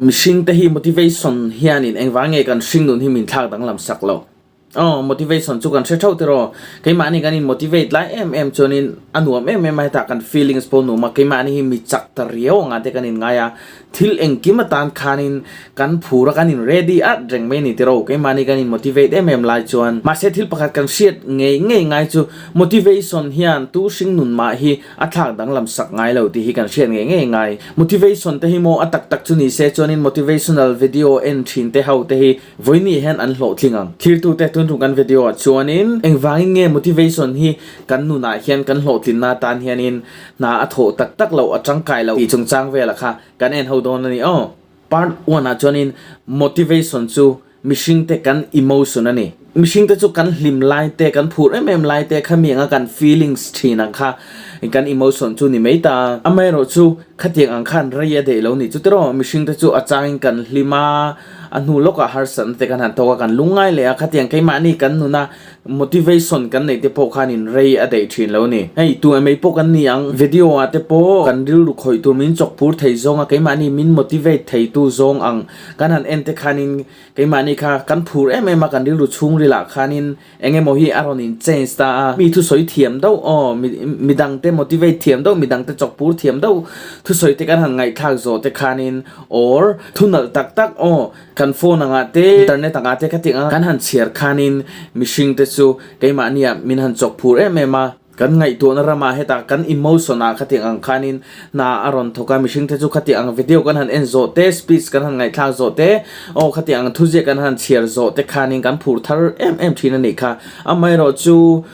Mihring te hi motivation hianin engvang nge kan hringnun hi min thlak danglam sak lo. Aw, motivation chu kan hre theuh tiraw. Keimahni kan in motivate lai em em chuanin a nuam em em a, hetah kan feelings pawh nuam a, keimahni hi mi chak ta riau anga te kan in ngai a, thil engkim atan khanin kan phur a, kan in ready at reng mai a ni tiraw. Keimahni kan in motivate em em lai chuan. Mahse thil pakhat kan hriat ngei ngei ngai chu motivation hian tu hringnun mah hi A thlak danglam sak ngai lo tih hi kan hriat ngei ngei ngai. Motivation te hi maw a tak tak chu ni se chuanin motivational video en thin te ho te hi vawiini hian an hlawhtling ang. Thirtu te tun tum kan video ah chuanin engvangin nge motivation hi kan nunah hian kan hlawhtlinna atan hianin hna a thawh tak tak loh a tangkai loh tih chungchang velah kha kan en ho dawn a ni aw. Part one ah chuanin motivation chu Mihringte kan emotion a ni. Mihringte chu kan hlim lai te, kan phur em em lai te kha mi anga kan feelings thin ang kha kan emotion chu ni mai ta. Amaherawhchu khatiang ang khan rei a deih lo ni chu tiraw. Mihringte chu a changin kan hlim a, a hnu lawkah harsatna te kan han tawk a, kan lungngai leh a, khatiang keimahni kan nuna motivation kan neih te pawh khanin rei a deih thin lo ni. Hei tu emei pawh kan ni ang, video ah te pawh kan rilru khawih tur min chawk phur thei zawng a, keimahni min motivate theitu zawng ang Kan han en te khanin keimahni kha kan phur em em a, kan rilru chhungrilah khanin eng emaw hi a rawn in change ta a, mi thusawi thiam deuh aw, mi midangte motivate thiam deuh, midangte chawkpur thiam deuh thusawi te kan han ngaihthlak zawh te khanin or thu nalh tak tak aw kan phone angah te internet angah te khatiang a kan han chhiar khanin mihring te chu keimahniah min han chawkphur em em a. Kan ngaihtuahna ramah hetah kan emotion ah khatiang ang khanin hna a rawn thawk a, mihring te chu khatiang ang video kan han en zawh te, speech kan han ngaihthlak zawh te, aw khatiang ang thuziak kan han chhiar zawh te khanin kan phur thar em em thin a nih kha. Amaherawh chu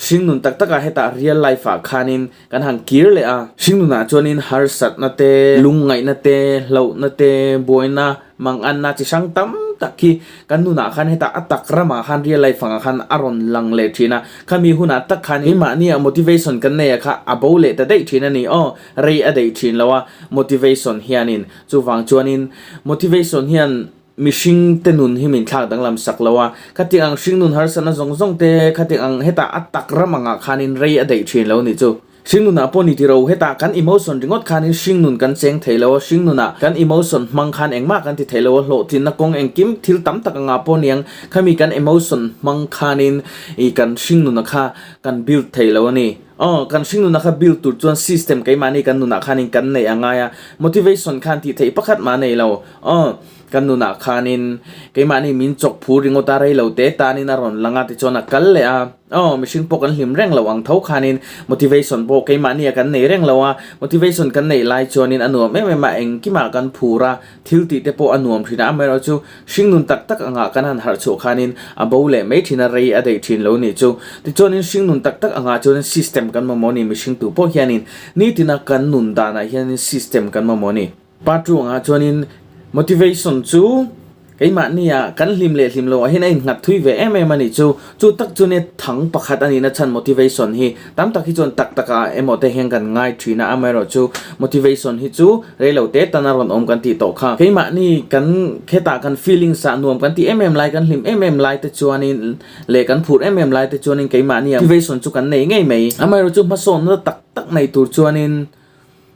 hringnun tak takah hetah real life ah khanin kan han kir leh a, hringnunah chuanin harsatna te, lungngaihna te, hlauhna te, buaina Manganna chi hrang tam tak khi kan nunah khan hetah a tak ramah khan real life angah khan a rawn lang leh thin a, khami hunah tak khan keimahnia motivation kan nei a kha a bo leh ta daih thin a ni aw, rei a daih thin lo a motivation hianin chuvang chuanin motivation hian mihring te nun hi min thlak danglam sak lo a, khatiang ang hring nun harsatna zawng zawng te khatiang ang hetah a tak ram angah khanin rei a daih thin lo a nih chu. Hringnunah pawh ni tiro, hetah kan emotion ringawt khanin hringnun kan cheng thei lo a, hringnunah kan emotion hmang khan engmah kan ti thei lo a, hlawhtlinna kawng engkim thil tam tak anga pawh niang khami kan emotion hmang khanin i kan hringnuna kha kan build thei lo a ni. Aw, kan hringnuna kha build tur chuan system keimahni kan nunah khanin kan neih a ngai a, motivation khan tih theih pakhat mah a nei lo. Aw. Kan nunah khanin keimahni min chawk phur ringawt a, rei lo te tanin a rawn lang a tichuan a kal leh a. Aw, mihring pawh kan hlim reng lo ang tho khanin motivation pawh keimahni a kan nei reng lo a, motivation kan neih lai chuanin a nuam em em a, engkimah kan phur a, thil tih te pawh a nuam thin a, amaherawh chu hringnun tak tak angah kan han harh chhuah khanin a bo leh mai thin a, rei a daih thin lo nih chu. Tichuanin hringnun tak tak angah chuanin system kan mamawh a ni, mihring tu pawh hianin nitina kan nun danah hianin system kan mamawh a ni. Part ruangah chuanin motivation chu keimahnia kan hlim leh hlim loah hian a innghat thui ve em em a nih chu. Chu tak chu nia thang pakhat a nihna chhan motivation hi tam tak hi chuan tak takah emaw te hian kan ngai thin a, amaherawh chu motivation hi chu reilo te tan a rawn awm kan tih tawh kha. Keimahni kan khetah kan feelings ah nuam kan tih em em lai, kan hlim em em lai te chuanin leh kan phur em em lai te chuanin keimahnia motivation chu kan nei ngei mai. Amaherawh chu hmasawnna tak tak nei tur chuanin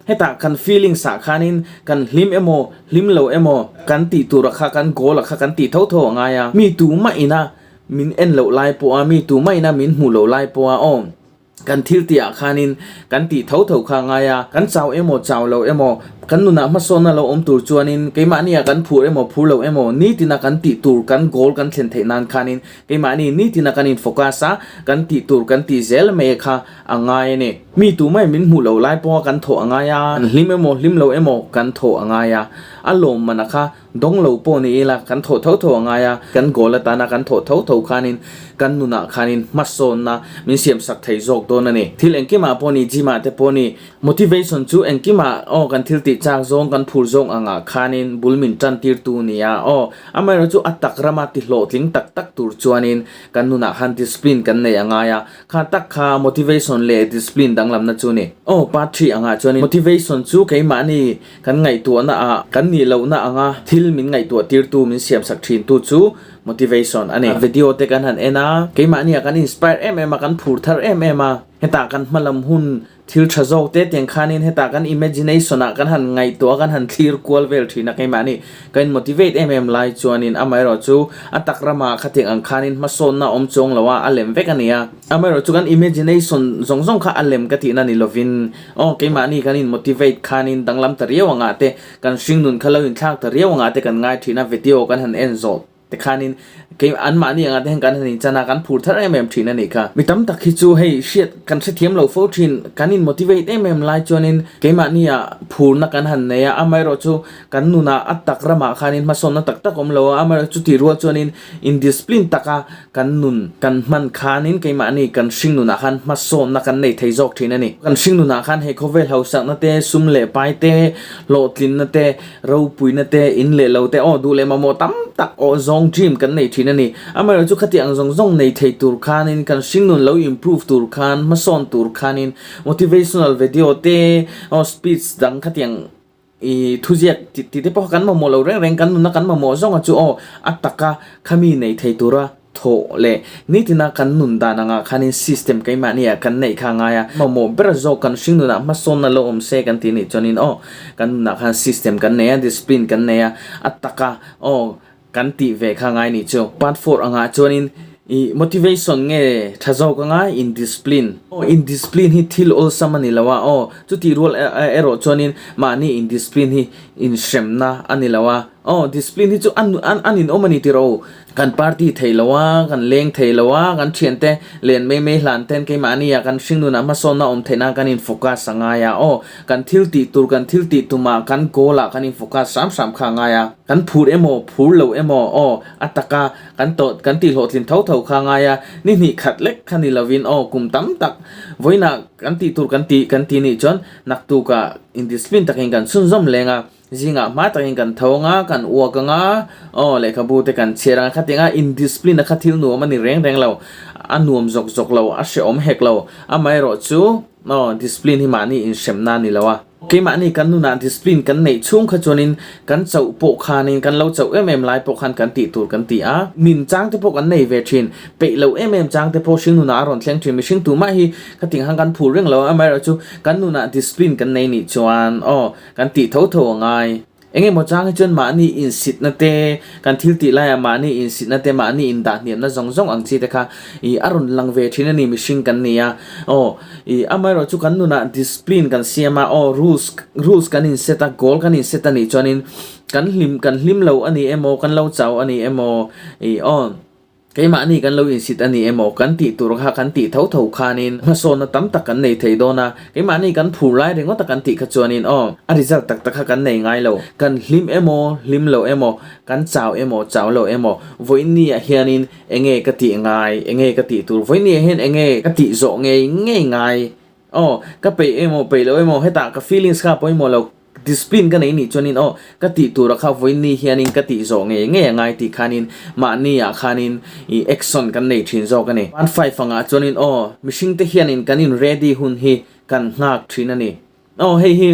Hetah kan feelings ah khanin kan hlim emaw, hlim lo emaw kan tih tur a kha, kan goal a kha kan tih tho tho a ngai a. Mi tumah ina min en loh lai pawh a, mi tumah ina min hmuh loh lai pawh a, aw kan thil tih ah khanin kan tih tho tho kha a ngai a. Kan chau emaw, chau lo emaw, kan nunah hmasawnna lo awm tur chuanin keimahni ah kan phur emaw, phur lo emaw, nitina kan tih tur, kan goal kan thlen theih nan khanin keimahni nitina kan in focus a, kan tih tur kan tih zel mai kha a ngai a ni. Mi tu mai min hmuh loh lai pawha kan thawh a ngai a, kan hlim emaw hlim lo emaw kan thawh a ngai a, a lawm man a kha dawng lo pawh ni ila kan thawh tho tho a ngai a, kan goal atana kan thawh tho tho khanin kan nunah khanin hmasawnna min siam sak thei zawk dawn a ni. Thil engkimah pawh ni, gym ah te pawh ni, motivation chu engkimah aw kan thil tih chak zawng kan phur zawng angah khanin bul min tan tir tu nia aw, amaherawhchu chu a tak rama ti hlawhtling tak tak tur chuanin kan nunah khan discipline kan nei a ngai a, Kha tak kha motivation leh discipline danglamna chu ni. Aw, part three angah chuanin motivation chu keimahni kan ngaihtuahna ah kan nih lohna anga thil min ngaihtuah tirtu, min siamsak thintu chu motivation a ni. Video te kan han en a, keimahni ah kan inspire em em a, kan phur thar em em a, hetah kan hmalam hun Thil tha zawk te tiang khanin hetah kan imagination ah kan han ngaihtuah a, kan han thlir kual vel thin a keimahni kan in motivate em em lai chuanin amaherawh chu a tak ramah khatiang ang khanin hmasawnna awm chuang lo a, a lem vek a ni a. Amaherawh chu kan imagination zawng zawng kha a lem ka tihna ni lovin aw keimahni kan in motivate khanin danglam ta riau angah te kan hringnun kha lo inthlak ta riau angah te kan ngai thin a, video kan han en zawh Te khanin kei anmahni anga te hian kan han inchan a, kan phur thar em em thin a nih kha. Mi tam tak hi chu hei hriat kan hrethiam lo fo thin, kan in motivate em em lai chuanin keimahni ah phurna kan han nei a, amaherawh chu kan nunah a tak ramah khanin hmasawnna tak tak awm lo a, amaherawh chu tih rual chuanin in discipline taka kan nun kan hman khanin keimahni kan hring nunah khan hmasawnna kan nei thei zawk thin a ni. Kan hring nunah khan hei khawvel hausakna te, sum leh pai te, hlawhtlinna te, Ropuina te, in leh lo te, aw duh leh mamawh tam tak aw zawng dream kan nei thin a ni. Amaherawhchu khati ang zawng zawng nei thei tur khanin kan hringnun lo improve tur khan, hmasawn tur khanin motivational video te, aw speech dang khati ang i thuziak ti te pawh kha kan mamawh lo reng reng, kan nuna kan mamawh zawnga chu aw a taka khami nei thei tura Thawh leh nitina kan nun dan angah khanin system keimahni ah kan neih kha a ngai a, mamawh ber zawk kan hring nunah hmasawnna lo awm se kan tih nih chuanin aw kan nunah khan system kan nei a, discipline kan nei a, a taka aw kan tih ve kha a ngai nih chu. Part four angah chuanin i motivation nge tha zawk anga in discipline. Aw in discipline hi thil awlsam a ni lo a aw chutih rual erawh chuanin mahni in discipline hi inhremna a ni lo a aw discipline hi chu a a ninawm a ni tiraw u. Kan party thei lo a, kan leng thei lo a, kan thiante len mai mai hlan ten keimahni ah kan hringnunah hmasawnna awm theih nan kan in focus a ngai a, aw kan thil tih tur kan thil tih tumah kan goal ah kan in focus hram hram kha a ngai a, kan phur emaw phur lo emaw aw a taka kan tawh kan tih hlawhtlin tho tho kha a ngai a, ni hnih khat lek kha ni lovin aw kum tam tak vawiinah kan tih tur kan tih kan tih nih chuan naktukah indiscipline takin kan chhunzawm leng a. Zingah hma takin kan tho anga, kan uak anga, aw lehkhabu te kan chhiar anga, khatiang a indiscipline a kha thil nuam a ni reng reng lo, a nuam zawk zawk lo, a hrehawm hek lo, amaherawh chu aw discipline hi mahni inhremna a ni lo a. Keimahni kan nunah discipline kan neih chhung kha chuanin kan chauh pawh khanin kan lo chauh em em lai pawh khan kan tih tur kan ti a, min chang te pawh kan nei ve thin, peih loh em em chang te pawh hring nunah a rawn thleng thin, mihring tumah hi khatiang khan kan phur reng lo a, amaherawh chu kan nunah discipline kan nei nih chuan aw Kan tih tho tho a ngai. Eng emaw chang hi chuan mahni insitna te, kan thil tih laiah mahni insitna te, mahni indahhniamna zawng zawng ang chi te kha ih a rawn lang ve thin a ni, mihring kan ni a. Aw, ih amaherawh chu kan nunah discipline kan siam a, aw rules, rules kan inset a, goal kan inset a nih chuanin kan hlim, kan hlim lo a ni emaw, kan lo chau a ni emaw, ih aw. Keimahni kan lo insit a ni emaw kan tih tur kha kan tih tho tho khanin hmasawnna tam tak kan nei thei dawn a, keimahni kan phur lai ringawt a kan tih kha chuanin aw a result tak tak kha kan nei ngai lo. Kan hlim emaw, hlim lo emaw, kan chau emaw, chau lo emaw, vawiinni ah hianin enge ka tih ngai, enge ka tih tur, vawiinni ah hian enge ka tih zawh ngei ngei ngai, aw ka peih emaw peih lo emaw hetah ka feelings kha a pawimawh lo, Discipline ka nei nih chuanin aw ka tih tura kha vawiinni hianin ka tih zawh ngei ngei a ngai tih khanin mahni ah khanin ih action kan nei thin zawk a ni. One five angah chuanin aw mihring te hianin kan in ready hun hi kan nghak thin a ni. Aw hei hi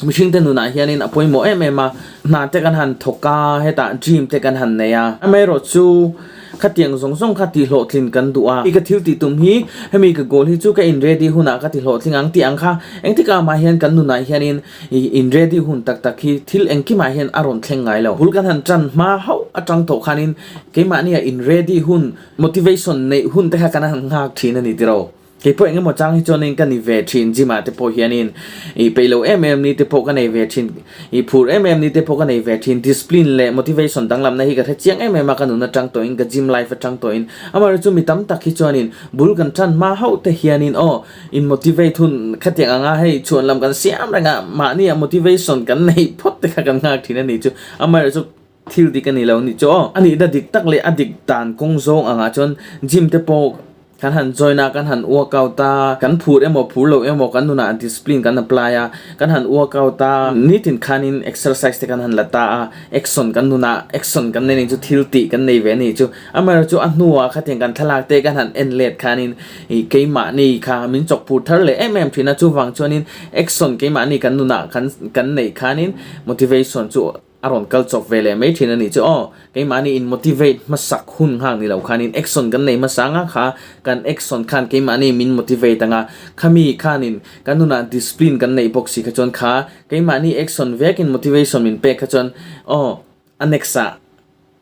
mihring te nunah hianin a pawimawh em em a, hna te kan han thawk a, hetah dream te kan han nei a. Amaherawh chu Khatiang zawng zawng kha tihhlawhtlin kan duh a, ka thil tih tum hi hemi ka goal hi chu ka in ready hunah ka tihlawhtling ang tih ang kha engtikah mah hian kan nunah hianin in ready hun tak tak hi thil engkimah hian a rawn thleng ngai lo. Bul kan han tan hma hauh atang tawh khanin keimahnia in ready hun, motivation neih hun te kha kan han nghak thin a ni tiraw. Kei pawh engemaw chang hi chuanin ka ni ve thin, gym ah te pawh hianin ih peih lo em em ni te pawh ka nei ve thin, ih phur em em ni te pawh ka nei ve thin, discipline leh motivation danglamna hi ka hre chiang em em a, ka nun atang tawhin ka gym life atang tawhin, amaherawhchu chu mi tam tak hi chuanin bul kan tan hma hauh te hianin aw in motivate hun khatiang anga hei chhuan lam kan siam reng a, mahni ah motivation kan neih phawt te kha kan nghak thin a ni chu, amaherawhchu thil dik a ni lo nih chu aw. A nihna dik tak leh a dik dan kawng zawng angah chuan gym te pawh kan han join a, kan han workout a, kan phur emaw phur lo emaw kan nunah discipline kan apply a, kan han workout a, nitin khanin exercise te kan han la ta a, action kan nunah action kan nei nih chu thil tih kan nei ve a nih chu. Amaherawhchu chu a hnuah khatiang kan thlalak te kan han en let khanin ih keimahni kha min chawk phur thar leh em em thin a, chuvang chuanin action keimahni kan nunah kan kan neih khanin motivation chu. a rawn kal chawp ve leh mai thin a nih chu aw. Keimahni in motivate hmasak hun nghak ni lo khanin action kan nei hmasa anga kha kan action khan keimahni min motivate anga khami khanin kan nunah discipline kan neih bawk si kha chuan kha keimahni action vekin motivation min pek kha chuan aw a next ah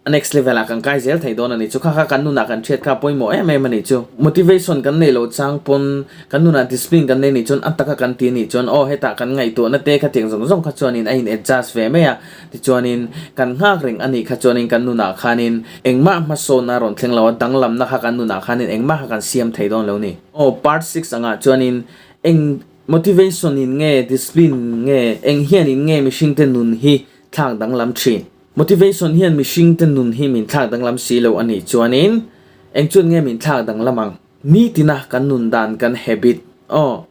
A next level ah kan kai zel thei dawn a ni chu. Kha kha kan nunah kan hriat kha a pawimawh em em a ni chu. Motivation kan neih loh chang pawn kan nunah discipline kan nei nih chuan a taka kan ti nih chuan aw hetah kan ngaihtuahna te kha tiang zawng zawng kha chuanin a in adjust ve mai a. Tichuanin kan nghak reng a nih kha chuanin kan nunah khanin engmah hmasawnna a rawn thleng lo a, danglamna kha kan nunah khanin engmah kha kan siam thei dawn lo ni. Aw part six angah chuanin eng motivation in nge discipline nge eng hianin nge mihringte nun hi thlak danglam thin. Motivation hian mihring te nun hi min thlak danglam si lo a nih chuanin eng chuan nge min thlak danglam ang? Nitina kan nun dan kan habit aw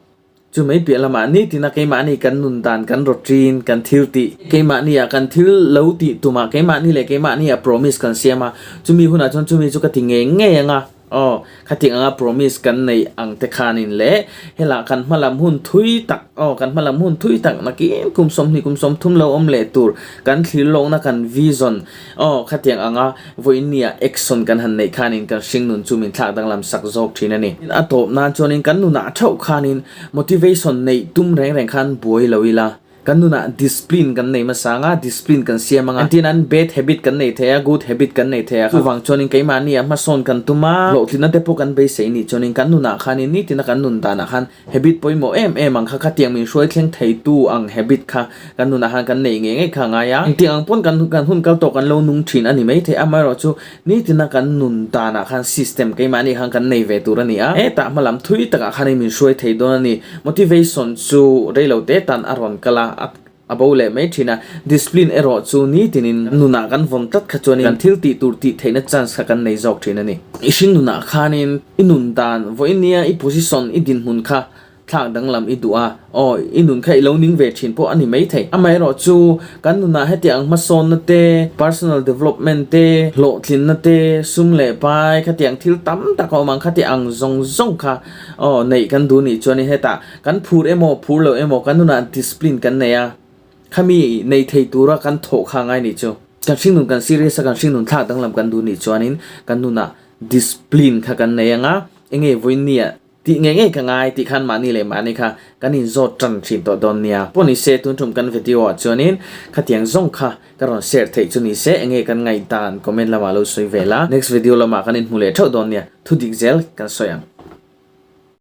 chu mai piah lamah nitina keimahni kan nun dan kan routine kan thil tih keimahni ah kan thil lo tih tumah keimahni leh keimahni ah promise kan siam a chumi hunah chuan chumi chu ka ti ngei ngei ang a. Aw, khatiang anga promise kan neih ang te khanin le helah kan hmalam hun thui tak, aw kan hmalam hun thui tak nakin kum 20 kum 30 lo awm leh tur kan thlir lawkna kan vision, aw khatiang anga vawiinnia action kan han neih khanin kan hringnun chu min thlak danglam sak zawk thin a ni. A tawp nan chuanin kan nunah theuh khanin motivation neih tum reng reng khan buai lo ila. Kan nunah discipline kan nei hmasa anga, discipline kan siam anga, engtin an bad habit kan nei thei a, good habit kan nei thei a, chuvang chuanin keimahni ah hmasawn kan tum a, hlawhtlinna te pawh kan beisei nih chuanin kan nunah khanin nitina kan nun danah khan habit pawimawh em em ang kha khatiang min hruai thleng theitu ang habit kha kan nunah khan kan neih ngei ngei kha a ngai a. Engtiang ang pawn kan kan hun kal tawh kan lo nung thin a ni maithei, amaherawhchu Nitina kan nun danah khan system keimahni khan kan nei ve tur a ni a, hetah hmalam thui takah khanin min hruai thei dawn a ni. Motivation chu reilo te tan a rawn kal a, a bo leh mai thin a. Discipline erawh chu nitinin nunah kan vawm tlat kha chuanin kan thil tih tur tih theihna chance kha kan nei zawk thin a ni. I hring nunah khanin i nun dan, vawiin nia i position, i dinhmun kha Thlak danglam i duh a, aw, i nun kha i lo ning ve thin pawh a ni maithei. Amaherawhchu, kan nunah hetiang hmasawnna te, personal development te, hlawhtlinna te, sum leh pai khatiang thil tam tak a awm ang, khati ang zawng zawng kha, aw, neih kan duh nih chuanin hetah kan phur emaw, phur lo emaw kan nunah discipline kan nei a, khami nei thei tura kan thawh kha ngai nih chu. Kan hringnun kan serious a, kan hringnun thlak danglam kan duh nih chuanin kan nunah discipline kha kan nei ang a, enge vawiinnia Tih ngei ngei ka ngai tih khan mahni leh mahni kha kan inzawt tan thin tawh dawn nia. Pawh ni se tun tum kan video ah chuanin khatiang zawng kha ka rawn share theih chu ni se enge kan ngaihdan comment lamah lo sawi ve la. Next video lamah kan inhmu leh theuh dawn nia. Thudik zel kan sawi ang.